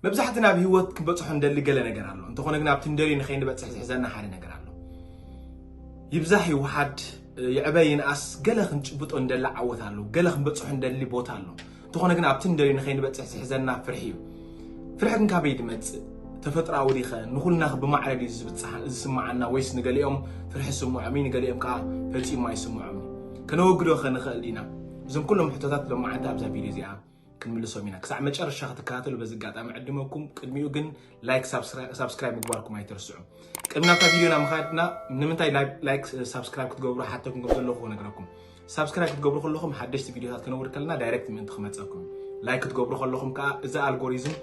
መብዛሕትና ኣብ ህይወት ክንበፅሖ እንደሊ ገለ ነገር ኣሎ። እንተኾነ ግን ኣብቲ እንደልዮ ንኸይንበፅሕ ዝሕዘና ሓደ ነገር ኣሎ። ይብዛሕ ይውሓድ፣ ይዕበ ይንኣስ፣ ገለ ክንጭብጦ እንደሊ ዓወት ኣሎ፣ ገለ ክንበፅሖ እንደሊ ቦታ ኣሎ። እንተኾነ ግን ኣብቲ እንደልዮ ንኸይንበፅሕ ዝሕዘና ፍርሒ እዩ። ፍርሒ ግን ካበይ ድመፅእ? ተፈጥሮኣዊ ዲኸ? ንኹልና ብማዕረ ድዩ ዝብፅሓ-፣ ዝስምዓና ወይስ ንገሊኦም ፍርሒ ይስምዖም እዩ፣ ንገሊኦም ከዓ ፈፂሙ ኣይስምዖም እዩ? ከነወግዶ ኸ ንኽእል ዲና? እዞም ኩሎም ሕቶታት ሎማዓንቲ ኣብዛ ቪድዮ እዚኣ ክንምልሶም ኢና። ክሳዕ መጨረሻ ክትከታተሉ በዚ ኣጋጣሚ ዕድመኩም። ቅድሚኡ ግን ላይክ፣ ሳብስክራይ-፣ ሳብስክራይብ ምግባርኩም ኣይትርስዑ። ቅድሚ ናብታ ቪድዮና ምኻድና ንምንታይ ላይክ፣ ላይክ፣ ሳብስክራይብ ክትገብሩ ሓተኩም ከም ዘለኹ ክነግረኩም። ሳብስክራይብ ክትገብሩ ከለኹም ሓደሽቲ ቪድዮታት ከነውርድ ከለና ዳይሬክት ምእንቲ ክመፀኩም። ላይክ ክትገብሩ ከለኹም ከዓ እዚ ኣልጎሪዝም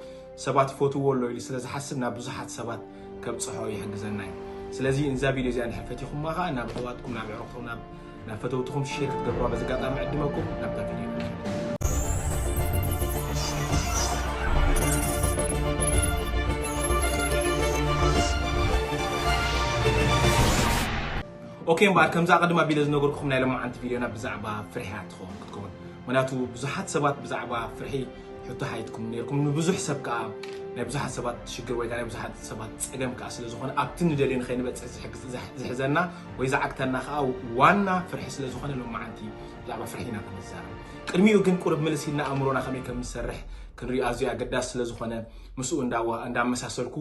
ሰባት ይፈትውዎ ኣሎ ኢሉ ስለ ዝሓስብ ናብ ብዙሓት ሰባት ከብፅሖ ይሕግዘና እዩ። ስለዚ እዛ ቪድዮ እዚኣ እንድሕር ፈቲኹማ ከዓ ናብ ኣሕዋትኩም፣ ናብ ኣዕሩኽትኩም፣ ናብ ናብ ፈተውትኹም ሼር ክትገብሩዋ በዚ ኣጋጣሚ ዕድመኩም። ናብታ ቪድዮ። ኦኬ፣ እምበኣር ከምዛ ቅድም ኣቢለ ዝነገርኩኹም ናይ ሎማዓንቲ ቪድዮና ብዛዕባ ፍርሒ እያ ትኸውን ክትከውን። ምክንያቱ ብዙሓት ሰባት ብዛዕባ ፍርሒ ሕቶ ሓቲትኩም ነይርኩም። ንብዙሕ ሰብ ከዓ ናይ ብዙሓት ሰባት ሽግር ወይ ከዓ ናይ ብዙሓት ሰባት ፀገም ከዓ ስለ ዝኾነ ኣብቲ ንደልዮ ንኸይንበፅሕ ዝሕግዝ-፣ ዝሕ-፣ ዝሕዘና ወይ ዝዓግተና ከዓ ዋና ፍርሒ ስለ ዝኾነ ሎማዓንቲ ብዛዕባ ፍርሒ ኢና ክንዛረብ። ቅድሚኡ ግን ቁሩብ ምልስ ኢልና ኣእምሮና ከመይ ከም ዝሰርሕ ክንሪኦ ኣዝዩ ኣገዳሲ ስለ ዝኾነ ምስኡ እንዳዋ-፣ እንዳመሳሰልኩ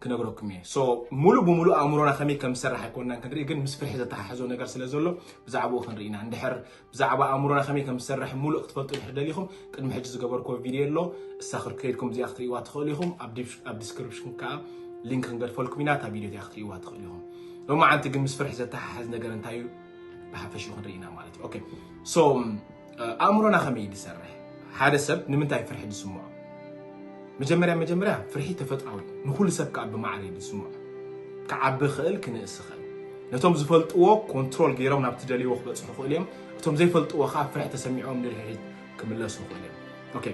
ክነግረኩም እየ። ሶ፣ ሙሉእ ብሙሉእ ኣእምሮና ከመይ ከም ዝሰርሕ ኣይኮንናን ክንርኢ፣ ግን ምስ ፍርሒ ዘተሓሕዞ ነገር ስለ ዘሎ ብዛዕባኡ ክንርኢ ኢና። እንድሕር ብዛዕባ ኣእምሮና ከመይ ከም ዝሰርሕ ሙሉእ ክትፈልጡ እንድሕር ደሊኹም፣ ቅድሚ ሕጂ ዝገበርኩዎ ቪድዮ ኣሎ፣ እሳ ክር-፣ ከይድኩም እዚኣ ክትርእይዋ ትኽእሉ ኢኹም። ኣብ ዲፕ-፣ ኣብ ዲስክሪፕሽን ከዓ ሊንክ ክንገድፈልኩም ኢና፣ እታ ቪድዮ እዚኣ ክትርእይዋ ትኽእሉ ኢኹም። ሎማዓንቲ ግን ምስ ፍርሒ ዘተሓሕዝ ነገር እንታይ እዩ? ብሓፈሽኡ ክንርኢ ኢና ማለት እዩ። ኦኬ። ሶ፣ ኣእምሮና ከመይ እዩ ዝሰርሕ? ሓደ ሰብ ንምንታይ ፍርሒ ዝስምዖ? መጀመርያ መጀመርያ ፍርሒ ተፈጥሮኣዊ እዩ። ንኹሉ ሰብ ከዓ ብማዕረ እዩ ዝስምዖ። ክዓቢ ይኽእል፣ ክንእስ ይኽእል። ነቶም ዝፈልጥዎ ኮንትሮል ገይሮም ናብቲ ደልይዎ ክበፅሑ ይኽእሉ እዮም። እቶም ዘይፈልጥዎ ከዓ ፍርሒ ተሰሚዖም ንድሕሪት ክምለሱ ይኽእሉ እዮም። ኦኬ።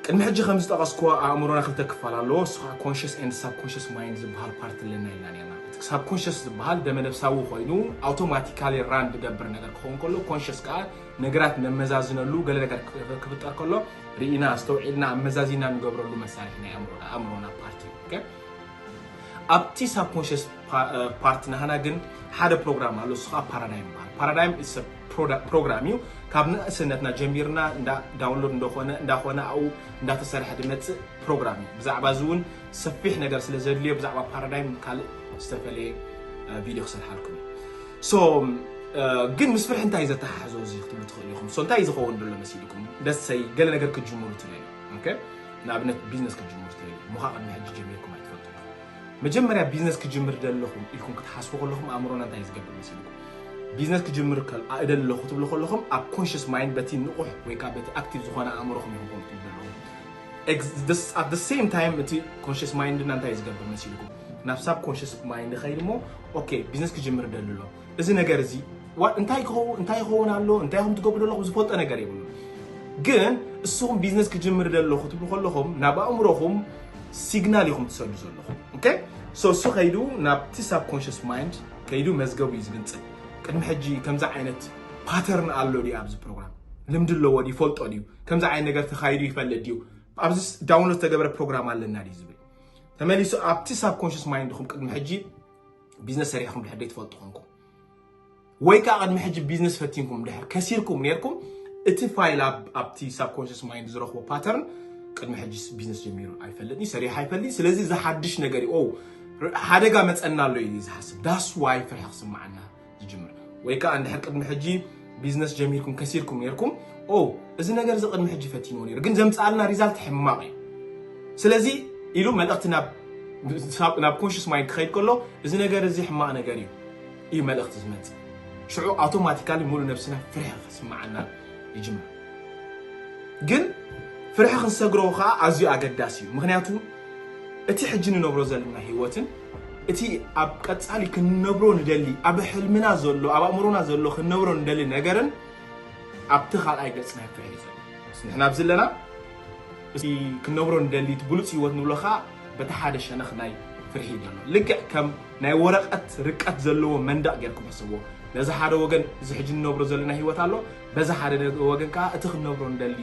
ቅድሚ ሕጂ ከም ዝጠቐስክዎ ኣእምሮና ክልተ ክፋል ኣለዎ። እሱ ከዓ ኮንሽስ ኤንድ ሳብኮንሽስ ማይንድ ዝበሃል ፓርት ኣለና ኢልና ነርና። እቲ ሳብኮንሽስ ዝበሃል ደመ ነፍሳዊ ኮይኑ ኣውቶማቲካሊ ራን ዝገብር ነገር ክኸውን ከሎ፣ ኮንሽስ ከዓ ነገራት ነመዛዝነሉ፣ ገለ ነገር ክፍ-፣ ክፍጠር ከሎ ርኢና፣ ኣስተውዒልና፣ ኣመዛዚና ንገብረሉ መሳርሒ ናይ ኣእምሮና፣ ኣእምሮና ፓርቲ። ኦኬ? ኣብቲ ሳብኮንሽስ ፓ-፣ እ፣ ፓርት ናህና ግን ሓደ ፕሮግራም ኣሎ፣ እሱ ከዓ ፓራዳይም ይበሃል። ፓራዳይም is a ፕሮዳ-፣ ፕሮግራም እዩ። ካብ ንእስነትና ጀሚርና እንዳ ዳውንሎድ እንደኾነ፣ እንዳኾነ ኣብኡ እንዳተሰርሐ ዝመጽእ ፕሮግራም እዩ። ብዛዕባ እዚ እውን ሰፊሕ ነገር ስለ ዘድልዮ ብዛዕባ ፓራዳይም ካልእ ዝተፈለየ፣ እ፣ ቪድዮ ክሰርሓልኩም እዩ። ሶ፣ እ፣ ግን ምስ ፍርሒ እንታይ ዘተሓሕዞ እዚ ክትብሉ ትኽእሉ ኢኹም። ሶ እንታይ ዝኸውን ዘሎ መሲልኩም? ደሰይ ገለ ነገር ክትጅምሩ ትደልዩ። ኦኬ? ንኣብነት ቢዝነስ ክትጅምሩ ትደልዩ። እሞ ኸዓ ቅድሚ ሕጂ ጀሚርኩም ኣይትፈልጡ ኢኹም። መጀመርያ ቢዝነስ ክጅምር ደለኹም ኢልኩም ክትሓስቡ ከለኹም ኣእምሮና እንታይ ዝገብር መሲልኩም? ቢዝነስ ክጅምር ከል-፣ ኣ-፣ እደሊ ኣለኹ ትብሉ ከለኹም ኣብ ኮንሽስ ማይንድ በቲ ንቑሕ ወይ ከዓ በቲ ኣክቲቭ ዝኾነ ኣእምሮኹም ኢኹም ከምኡ ትብሉ ዘለኹም። ኤግዝ-፣ ደስ-፣ at the same time እቲ ኮንሽስ ማይንድና እንታይ ዝገብር መሲልኩም? ናብ ሳብ ኮንሽስ ማይንድ ኸይድ እሞ፣ ኦኬ፣ ቢዝነስ ክጅምር ደሊ ኣሎ። እዚ ነገር እዚ ዋ-፣ እንታይ ክኸው-፣ እንታይ ይኸውን ኣሎ፣ እንታይ ኢኹም ትገብሩ ዘለኹም ዝፈልጦ ነገር የብሉን። ግን እስኹም ቢዝነስ ክጅምር ደለኹ ትብሉ ከለኹም ናብ ኣእምሮኹም ሲግናል ኢኹም ትሰዱ ዘለኹም። ኦኬ? ሶ እሱ ኸይዱ ናብቲ ሳብ ኮንሽስ ማይንድ ከይዱ መዝገቡ እዩ ዝግንጽል። ቅድሚ ሕጂ ከምዚ ዓይነት ፓተርን ኣሎ ድዩ ኣብዚ ፕሮግራም? ልምዲ ኣለዎ ድዩ? ይፈልጦ ድዩ? ከምዚ ዓይነት ነገር ተኻይዱ ይፈልጥ ድዩ? ኣብዚ ዳውንሎድ ዝተገበረ ፕሮግራም ኣለና ድዩ ዝብል? ተመሊሱ ኣብቲ ሳብ ኮንሽስ ማይንድኹም ቅድሚ ሕጂ ቢዝነስ ሰሪሕኩም ድሕር ዘይትፈልጡ ኮንኩም፣ ወይ ከዓ ቅድሚ ሕጂ ቢዝነስ ፈቲንኩም ድሕር ከሲርኩም ነይርኩም፣ እቲ ፋይል ኣብ-፣ ኣብቲ ሳብኮንሽስ ማይንድ ዝረኽቦ ፓተርን ቅድሚ ሕጂ ቢዝነስ ጀሚሩ ኣይፈልጥን እዩ፣ ሰሪሑ ኣይፈልጥን እዩ። ስለዚ እዚ ሓድሽ ነገር እዩ። ኦ፣ ር-፣ ሓደጋ መጸና ኣሎ ኢሉ እዩ ዝሓስብ። ዳስ ዋይ ፍርሒ ክስምዓና ዝጅምር። ወይ ከዓ እንድሕር ቅድሚ ሕጂ ቢዝነስ ጀሚርኩም ከሲርኩም ነይርኩም፣ ኦ፣ እዚ ነገር እዚ ቅድሚ ሕጂ ፈቲንዎ ነይሩ፣ ግን ዘምጽኣልና ሪዛልት ሕማቕ እዩ። ስለዚ ኢሉ መልእኽቲ ናብ፣ ናብ ኮንሽስ ማይንድ ክኸይድ ከሎ፣ እዚ ነገር እዚ ሕማቕ ነገር እዩ፣ እዩ መልእኽቲ ዝመጽእ። ሽዑ ኣውቶማቲካሊ ሙሉእ ነብስና ፍርሒ ክስምዓና ይጅምር። ግን ፍርሒ ክንሰግሮ ከዓ ኣዝዩ ኣገዳሲ እዩ። ምኽንያቱ እቲ ሕጂ ንነብሮ ዘለና ህይወትን እቲ ኣብ ቀጻሊ ክንነብሮ ንደሊ፣ ኣብ ሕልምና ዘሎ፣ ኣብ ኣእምሮና ዘሎ ክንነብሮ ንደሊ ነገርን ኣብቲ ካልኣይ ገጽ ናይ ፍርሒ እዩ ዘሎ። ንሕና ኣብዚ ኣለና፣ እቲ ክንነብሮ ንደሊ፣ እቲ ብሉጽ ህይወት ንብሎ ከዓ በቲ ሓደ ሸነኽ ናይ ፍርሒ እዩ ዘሎ። ልክዕ ከም ናይ ወረቐት ርቀት ዘለዎ መንደቕ ጌርኩም ሕሰብዎ። ነዚ ሓደ ወገን እዚ ሕጂ ንነብሮ ዘለና ህይወት ኣሎ፣ በዚ ሓደ ወገን ከዓ እቲ ክንነብሮ ንደሊ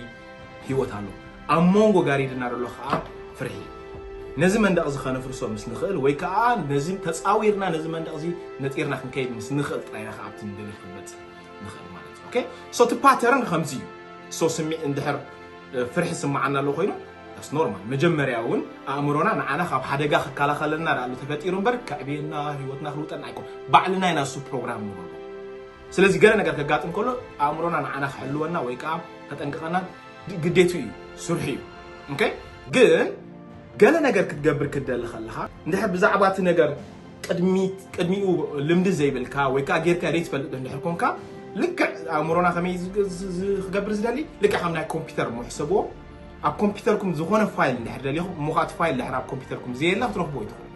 ህይወት ኣሎ። ኣብ መንጎ ጋሪድና ዘሎ ከዓ ፍርሒ። ነዚ መንደቕ እዚ ከነፍርሶ ምስ ንኽእል ወይ ከዓ ነዚ ተፃዊርና ነዚ መንደቕ እዚ ነጢርና ክንከይድ ምስ ንኽእል ጥራይ ኢና ኣብቲ ንደሊ ክንበፅሕ ንኽእል ማለት እዩ። ኦኬ? ሶ እቲ ፓተርን ከምዚ እዩ። ሶ ስሚዕ እንድሕር ፍርሒ ስማዓና ኣሎ ኮይኑ that's normal። መጀመርያ እውን ኣእምሮና ንዓና ካብ ሓደጋ ክከላኸለልና ዳኣሉ ተፈጢሩ እምበር ከዕብየና ህይወትና ክልውጠና ኣይኮን። ባዕልና ኢና እሱ ፕሮግራም ንገብሮ። ስለዚ ገለ ነገር ከጋጥም ከሎ ኣእምሮና ንዓና ክሕልወና ወይ ከዓ ከጠንቅቐና ግዴቱ እዩ፣ ስርሑ እዩ። ኦኬ? ግን ገለ ነገር ክትገብር ክደሊ ከለኻ እንድሕር ብዛዕባ እቲ ነገር ቅድሚት ቅድሚኡ ልምዲ ዘይብልካ ወይ ከዓ ጌርካ ዘይትፈልጥ እንድሕር ኮንካ ልክዕ ኣእምሮና ከመይ ዝ- ዝ- ዝ- ክገብር ዝደሊ ልክዕ ከም ናይ ኮምፒውተር እሞ ሕሰብዎ። ኣብ ኮምፒውተርኩም ዝኾነ ፋይል እንድሕር ደሊኹም እሞ ከዓ እቲ ፋይል ድሕር ኣብ ኮምፒውተርኩም ዘየለ ክትረኽብዎ ይትኽእሉ።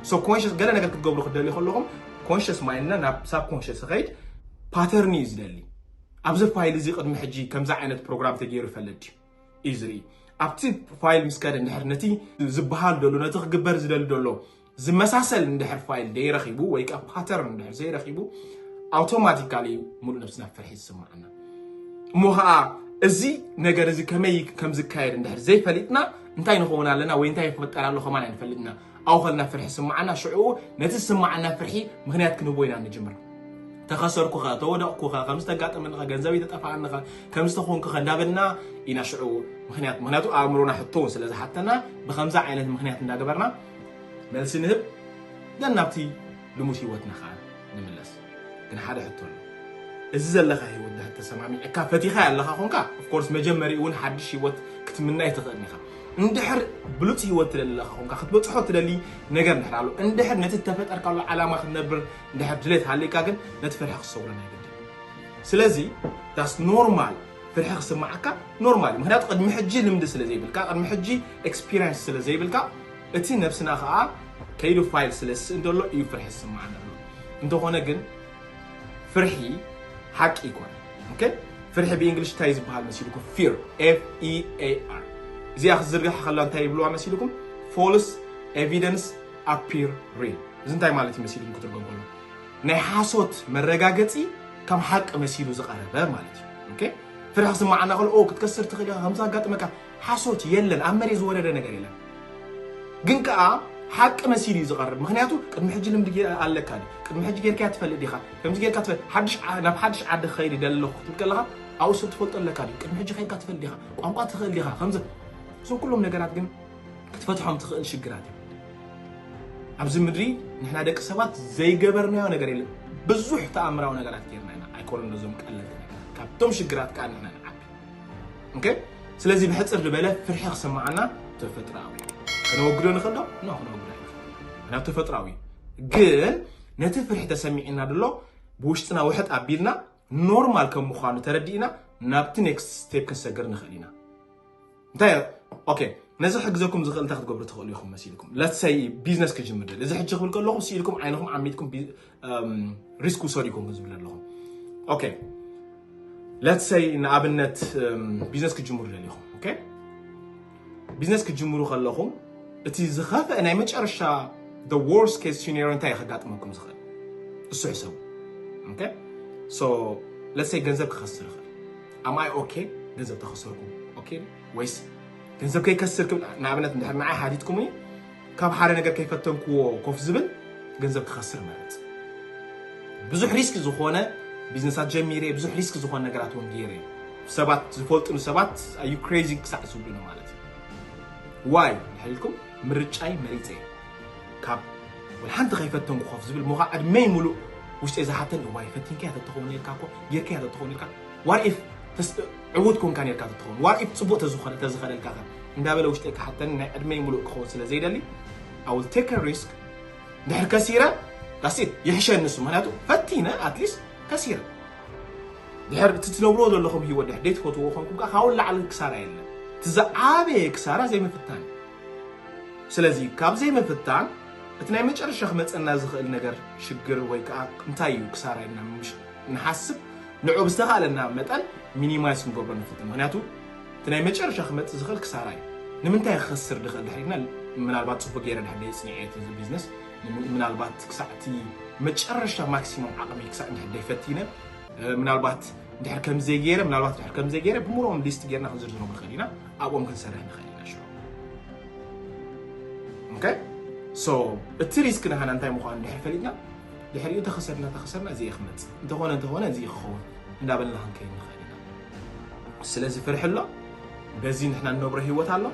ሶ ኮንሽስ ገለ ነገር ክትገብሩ ክደሊ ከለኹም ኮንሽስ ማይንድና ናብ ሳብ ኮንሽስ ኸይድ ፓተርን እዩ ዝደሊ። ኣብዚ ፋይል እዚ ቅድሚ ሕጂ ከምዚ ዓይነት ፕሮግራም ተገይሩ ይፈልጥ ድዩ እዩ ዝርኢ። ኣብቲ ፋይል ምስ ከደ እንድሕር ነቲ ዝበሃል ደሎ ነቲ ክግበር ዝደሊ ደሎ ዝመሳሰል እንድሕር ፋይል ዘይረኺቡ ወይ ከዓ ፓተርን እንድሕር ዘይረኺቡ ኣውቶማቲካሊ ሙሉእ ነብስና ፍርሒ ዝስምዓና እሞ ከዓ እዚ ነገር እዚ ከመይ ከም ዝካየድ እንድሕር ዘይፈሊጥና እንታይ ንኸውን ኣለና ወይ እንታይ ይፈጠር ኣሎ ከማን ኣይንፈልጥና። ኣብኡ ከለና ፍርሒ ስምዓና ሽዑ ነቲ ዝስምዓና ፍርሒ ምክንያት ክንህቦ ኢና ንጅምር። ተኸሰርኩኸ ተወደቕኩኸ ከም ዝተጋጠመንኸ ገንዘበይ ተጠፋኣንኸ ከም ዝተኾንኩኸ እንዳበልና ኢና ሽዑ ምክንያት ምክንያቱ ኣእምሮና ሕቶ እውን ስለ ዝሓተና ብከምዚ ዓይነት ምክንያት እንዳገበርና መልሲ ንህብ ደን ናብቲ ልሙድ ህይወትና ከዓ ንምለስ። ግን ሓደ ሕቶ ኣሎ። እዚ ዘለካ ህይወት ድሕር ተሰማሚዕካ ፈቲኻ ኣለካ ኮንካ ኦፍኮርስ መጀመሪ እውን ሓድሽ ህይወት ክትምናይ ትኽእል ኢኻ። እንድሕር ብሉፅ ህይወት ትደሊ ኣለካ ኮንካ ክትበፅሖ ትደሊ ነገር እንድሕር ኣሎ እንድሕር ነቲ ተፈጠርካሉ ዓላማ ክትነብር እንድሕር ድሌት ሃልካ ግን ነቲ ፍርሒ ክትሰውረን ኣይግድን። ስለዚ that's normal። ፍርሒ ክስምዓካ ኖርማል እዩ። ምክንያቱ ቅድሚ ሕጂ ልምዲ ስለ ዘይብልካ ቅድሚ ሕጂ ኤክስፒሪንስ ስለ ዘይብልካ እቲ ነብስና ከዓ ከይዱ ፋይል ስለ ዝስእን ዘሎ እዩ ፍርሒ ዝስምዓና ዘሎ። እንተኾነ ግን ፍርሒ ሓቂ ይኮነ። ኦኬ? ፍርሒ ብእንግሊሽ እንታይ ዝበሃል መሲልኩም? ፊር፣ ኤፍ ኢ ኤ ኣር። እዚኣ ክትዝርግሓ ከላ እንታይ ይብልዋ መሲልኩም? ፎልስ ኤቪደንስ ኣፒር ሪል። እዚ እንታይ ማለት እዩ መሲልኩም ክትርጎም ከሎ ናይ ሓሶት መረጋገፂ ከም ሓቂ መሲሉ ዝቐረበ ማለት እዩ። ኦኬ? ፍርሒ ክስምዓና ከሎ ኦ ክትከስር ትኽእል ኢኻ ከምዚ ኣጋጥመካ ሓሶት የለን ኣብ መሬት ዝወረደ ነገር የለን። ግን ከዓ ሓቂ መሲሉ እዩ ዝቐርብ። ምክንያቱ ቅድሚ ሕጂ ልምዲ ጌ- ኣለካ ድዩ? ቅድሚ ሕጂ ጌርካያ ትፈልጥ ዲኻ? ከምዚ ጌርካ ትፈልጥ ሓድሽ ዓ- ናብ ሓድሽ ዓዲ ክኸይድ ይደሊ ኣለኹ ክትብል ከለኻ ኣብኡ ሰብ ትፈልጦ ኣለካ ድዩ? ቅድሚ ሕጂ ከይድካ ትፈልጥ ዲኻ? ቋንቋ ትኽእል ዲኻ? ከምዚ እዞም ኩሎም ነገራት ግን ክትፈትሖም ትኽእል ሽግራት እዮም። ኣብዚ ምድሪ ንሕና ደቂ ሰባት ዘይገበርናዮ ነገር የለን። ብዙሕ ተኣምራዊ ነገራት ጌርና ኢና። ኣይኮነን ነዞም ቀለልቲ ነገራት። ካብቶም ሽግራት ከዓ ንሕና ንዓቢ። ኦኬ? ስለዚ ብሕፅር ዝበለ ፍርሒ ክስምዓና ተፈጥራዊ። ከነወግዶ ንኽእል ዶ? ኖ፣ ከነወግዶ ኣይንኽእል። ምክንያቱ ተፈጥራዊ። ግን ነቲ ፍርሒ ተሰሚዕና ድሎ ብውሽጥና ውሕጥ ኣቢልና ኖርማል ከም ምዃኑ ተረዲእና ናብቲ ኔክስት ስቴፕ ክንሰግር ንኽእል ኢና። እንታይ ኦኬ፣ ነዚ ክሕግዘኩም ዝኽእል እንታይ ክትገብሩ ትኽእሉ ኢኹም መሲልኩም? ለትሰይ ቢዝነስ ክጅምር ደሊ። እዚ ሕጂ ክብል ከለኹም ስኢልኩም ዓይንኹም ዓሚትኩም ቢ- እም፣ ሪስክ ውሰዱ ኢኹም ዝብል ኣለኹም። ኦኬ፣ ለትሰይ ንኣብነት እም፣ ቢዝነስ ክጅምሩ ደሊኹም። ኦኬ፣ ቢዝነስ ክጅምሩ ከለኹም እቲ ዝኸፍአ ናይ መጨረሻ the worst case scenario እንታይ ከጋጥመኩም ዝኽእል እሱ ሕሰቡ። ኦኬ፣ ሶ ለትሰይ ገንዘብ ክኸስር ይኽእል። ኣም ኣይ ኦኬ ገንዘብ ተኸሰርኩ ኦኬ ወይስ ገንዘብ ከይከስር ክብል ንኣብነት እንድሕር ንዓይ ሓቲትኩምኒ ካብ ሓደ ነገር ከይፈተንክዎ ኮፍ ዝብል ገንዘብ ክኸስር መረፅ። ብዙሕ ሪስክ ዝኾነ ቢዝነሳት ጀሚረ ብዙሕ ሪስክ ዝኾነ ነገራት እውን ገይረ እዮም። ሰባት ዝፈልጡኒ ሰባት ኣዩ ክሬዚ ክሳዕ ዝብሉኒ ማለት እዩ። ዋይ ድሕር ኢልኩም ምርጫይ መሪፀ እየ። ካብ ወላ ሓንቲ ከይፈተንኩ ኮፍ ዝብል ሞኻ ዕድመይ ሙሉእ ውሽጠይ ዝሓተን እዋይ ፈቲንካያ ተትኸውን ኢልካ እኮ ጌርካያ ተትኸውን ኢልካ ዋር ኢፍ ተስ- ዕዉት ኮንካ ኔርካ ተትኸውን ዋር ኢፍ ፅቡቅ ተዝኾነ ተዝኸደልካ ከ እንዳበለ ውሽጠይ ክሓተን ናይ ዕድመይ ሙሉእ ክኸውን ስለ ዘይደሊ I will take a risk። ድሕር ከሲረ ዳሲት ይሕሸ ንሱ ምክንያቱ ፈቲነ ኣትሊስት ከሲረ። ድሕር እቲ ትነብርዎ ዘለኹም ህይወት ድሕር ደይትፈትዎ ኮንኩም ከዓ ካብኡ ላዕሊ ክሳራ የለን። እቲ ዝዓበየ ክሳራ ዘይምፍታን እዩ። ስለዚ ካብ ዘይምፍታን እቲ ናይ መጨረሻ ክመፀና ዝኽእል ነገር ሽግር ወይ ከዓ እንታይ እዩ ክሳራ ኢልና ምሽ- ንሓስብ ንዑ ብዝተኻለና መጠን ሚኒማይዝ ክንገብሮ ንፍትን። ምክንያቱ እቲ ናይ መጨረሻ ክመፅእ ዝኽእል ክሳራ እዩ። ንምንታይ ክኸስር ድኽእል ድሕር ኢልና ምናልባት ፅቡቅ ገይረ ድሕር ደይ ፅኒዐ እቲ ቢዝነስ ምናልባት ክሳዕ እቲ መጨረሻ ማክሲሞም ዓቕሚ ክሳዕ ድሕር ደይ ፈቲነ ምናልባት ድሕር ከም ዘይገይረ ምናልባት ድሕር ከም ዘይገይረ ብምሉኦም ሊስት ጌርና ክንዝርዝሮም ንኽእል ኢና። ኣብኦም ክንሰርሕ ንኽእል ኢና ሽዑ። okay? So እቲ risk ናህና እንታይ ምዃኑ ድሕር ፈሊጥና ድሕሪኡ ተኸሰርና ተኸሰርና እዚ ክመፅእ እንተኾነ እንተኾነ እዚ ክኸውን እንዳበልና ክንከይድ ንኽእል ኢና። ስለዚ ፍርሒ ኣሎ። በዚ ንሕና ንነብሮ ህይወት ኣሎ።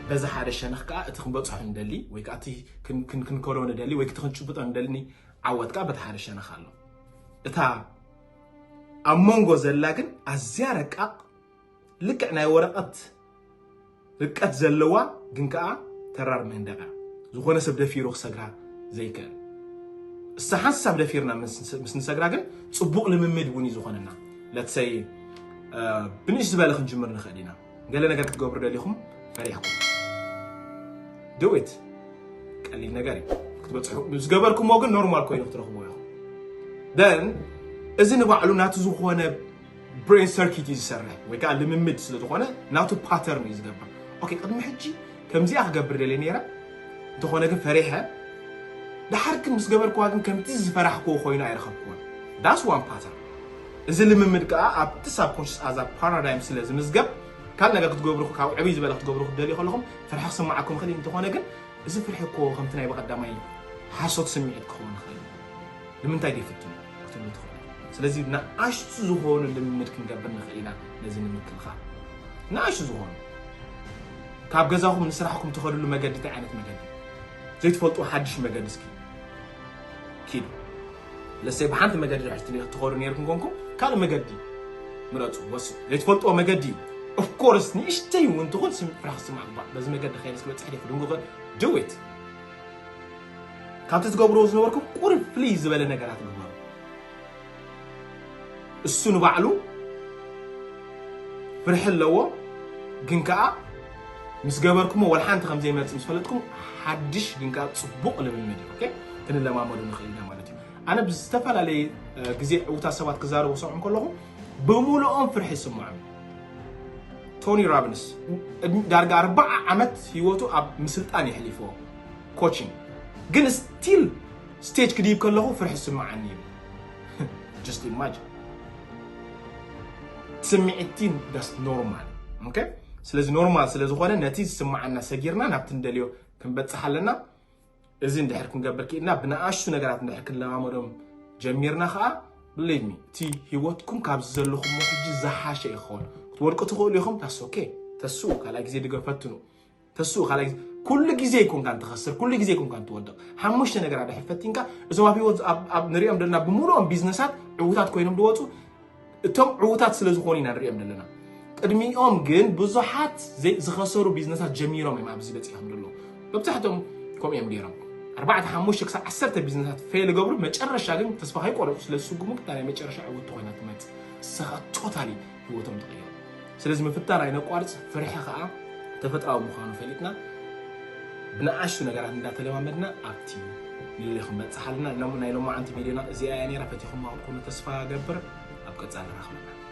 በዚ ሓደ ሸነኽ ከዓ እቲ ክንበፅሖ ንደሊ ወይ ከዓ እቲ ክንከዶ ንደሊ ወይ እቲ ክንጭብጦ ንደሊ ዓወት ከዓ በቲ ሓደ ሸነኽ ኣሎ። እታ ኣብ መንጎ ዘላ ግን ኣዝያ ረቃቕ ልክዕ ናይ ወረቐት ርቀት ዘለዋ ግን ከዓ ተራር መንደቕ እያ። ዝኾነ ሰብ ደፊሩ ክሰግራ ዘይክእል። እሳ ሓንሳብ ደፊርና ምስ ንሰግራ ግን ፅቡቕ ልምምድ እውን እዩ ዝኾነና። ለትሰይ ብንእሽ ዝበለ ክንጅምር ንኽእል ኢና። ገለ ነገር ክትገብሩ ደሊኹም ፈሪሕኩም ድዊት ቀሊል ነገር እዩ ክትበፅሑ ዝገበርኩሞ ግን ኖርማል ኮይኑ ክትረኽቦ ኢኹም። ደን እዚ ንባዕሉ ናቲ ዝኾነ ብሬን ሰርኪት እዩ ዝሰርሕ ወይ ከዓ ልምምድ ስለ ዝኾነ ናቱ ፓተርን እዩ ዝገብር። ኦኬ ቅድሚ ሕጂ ከምዚኣ ክገብር ደልየ ነይረ እንተኾነ ግን ፈሪሐ። ደሓር ግን ምስ ገበርክዋ ግን ከምቲ ዝፈራሕክዎ ኮይኑ ኣይረኸብክዎን። ዳስ ዋን ፓተርን። እዚ ልምምድ ከዓ ኣብቲ ሳብኮንሽስ ኣዛ ፓራዳይም ስለ ዝምዝገብ ካልእ ነገር ክትገብሩ ካብ ዕብይ ዝበለ ክትገብሩ ክትደልዩ ከለኹም ፍርሒ ክስማዓኩም ይኽእል እዩ። እንተኾነ ግን እዚ ፍርሒ እኮ ከምቲ ናይ ብቐዳማይ ሓሶት ስምዒት ክኸውን ይኽእል እዩ። ንምንታይ ዘይፍትኑ ክትብሉ ትኽእሉ። ስለዚ ንኣሽቱ ዝኾኑ ልምምድ ክንገብር ንኽእል ኢና። ነዚ ንምክልኻል ንኣሽቱ ዝኾኑ ካብ ገዛኹም ንስራሕኩም ትኸድሉ መገዲ እንታይ ዓይነት መገዲ ዘይትፈልጡ ሓድሽ መገዲ እስኪ ኪዱ። ለሰይ ብሓንቲ መገዲ ድሕርቲ ትኸዱ ነርኩም ኮንኩም ካልእ መገዲ ምረፁ ወስኑ። ዘይትፈልጥዎ መገዲ ኦፍኮርስ ንእሽተይ እውን ትኹን ስም ፍራሕ ስማዕ ግባእ በዚ መገዲ ከይደ ስክበፅሕ ደ ክድንጉ ኽእል ድዊት ካብቲ ትገብርዎ ዝነበርኩም ቁርብ ፍልይ ዝበለ ነገራት ግበሩ። እሱ ንባዕሉ ፍርሒ ኣለዎ። ግን ከዓ ምስ ገበርኩሞ ወላ ሓንቲ ከም ዘይመፅእ ምስ ፈለጥኩም ሓድሽ ግን ከዓ ፅቡቕ ልምምድ እዩ። ክንለማመዱ ንኽእል ኢና ማለት እዩ። ኣነ ብዝተፈላለየ ግዜ ዕውታት ሰባት ክዛረቡ ክሰምዖም ከለኹ ብምልኦም ፍርሒ ይስምዖም። ቶኒ ራቢንስ ዳርጋ ኣርባዓ ዓመት ህይወቱ ኣብ ምስልጣን የሕሊፍዎ ኮቺንግ ግን ስቲል ስቴጅ ክድይብ ከለኹ ፍርሒ ይስምዓኒ እዩ። Just imagine ስምዒቲ that's normal okay። ስለዚ ኖርማል ስለዝኾነ ነቲ ዝስምዓና ሰጊርና ናብቲ ንደልዮ ክንበፅሕ ኣለና። እዚ እንድሕር ክንገብር ክኢልና ብንኣሽቱ ነገራት እንድሕር ክንለማመዶም ጀሚርና ከዓ believe me እቲ ህይወትኩም ካብዚ ዘለኹሞ ሕጂ ዝሓሸ ይኸውን። ክትወድቁ ትኽእሉ ኢኹም that's okay። ተስኡ ካልኣይ ግዜ ድገ ፈትኑ። ተስኡ ካልኣይ ግዜ ኩሉ ግዜ ይኮንካ እንትኸስር ኩሉ ግዜ ይኮንካ እንትወድቕ ሓሙሽተ ነገራት ድሕር ፈቲንካ እዞም ኣብ ህይወት ንሪኦም ዘለና ብምሉኦም ቢዝነሳት ዕውታት ኮይኖም ድወፁ እቶም ዕውታት ስለ ዝኾኑ ኢና ንሪኦም ዘለና። ቅድሚኦም ግን ብዙሓት ዝኸሰሩ ቢዝነሳት ጀሚሮም እዮም ኣብዚ በፂሖም ዘለዉ። መብዛሕትኦም ከምኡ እዮም ገይሮም ኣርባዕተ ሓሙሽተ ክሳብ ዓሰርተ ቢዝነሳት ፌል ይገብሩ መጨረሻ ግን ተስፋ ከይቆረፁ ስለ ዝስጉሙ ክታ ናይ መጨረሻ ዕውት ኮይና ትመፅእ። ንስኻ ቶታሊ ህይወቶም ትቕይሮ። ስለዚ ምፍታን ኣይነቋርፅ። ፍርሒ ከዓ ተፈጥራዊ ምዃኑ ፈሊጥና ብንኣሽቱ ነገራት እንዳተለማመድና ኣብቲ ንልሊ ክንበፅሕ ኣለና። ናይ ሎማዓንቲ ቪድዮና እዚኣ እያ ነራ። ፈቲኹም ማቕልኩም ተስፋ ገብር ኣብ ቀፃሊ ራኽበና።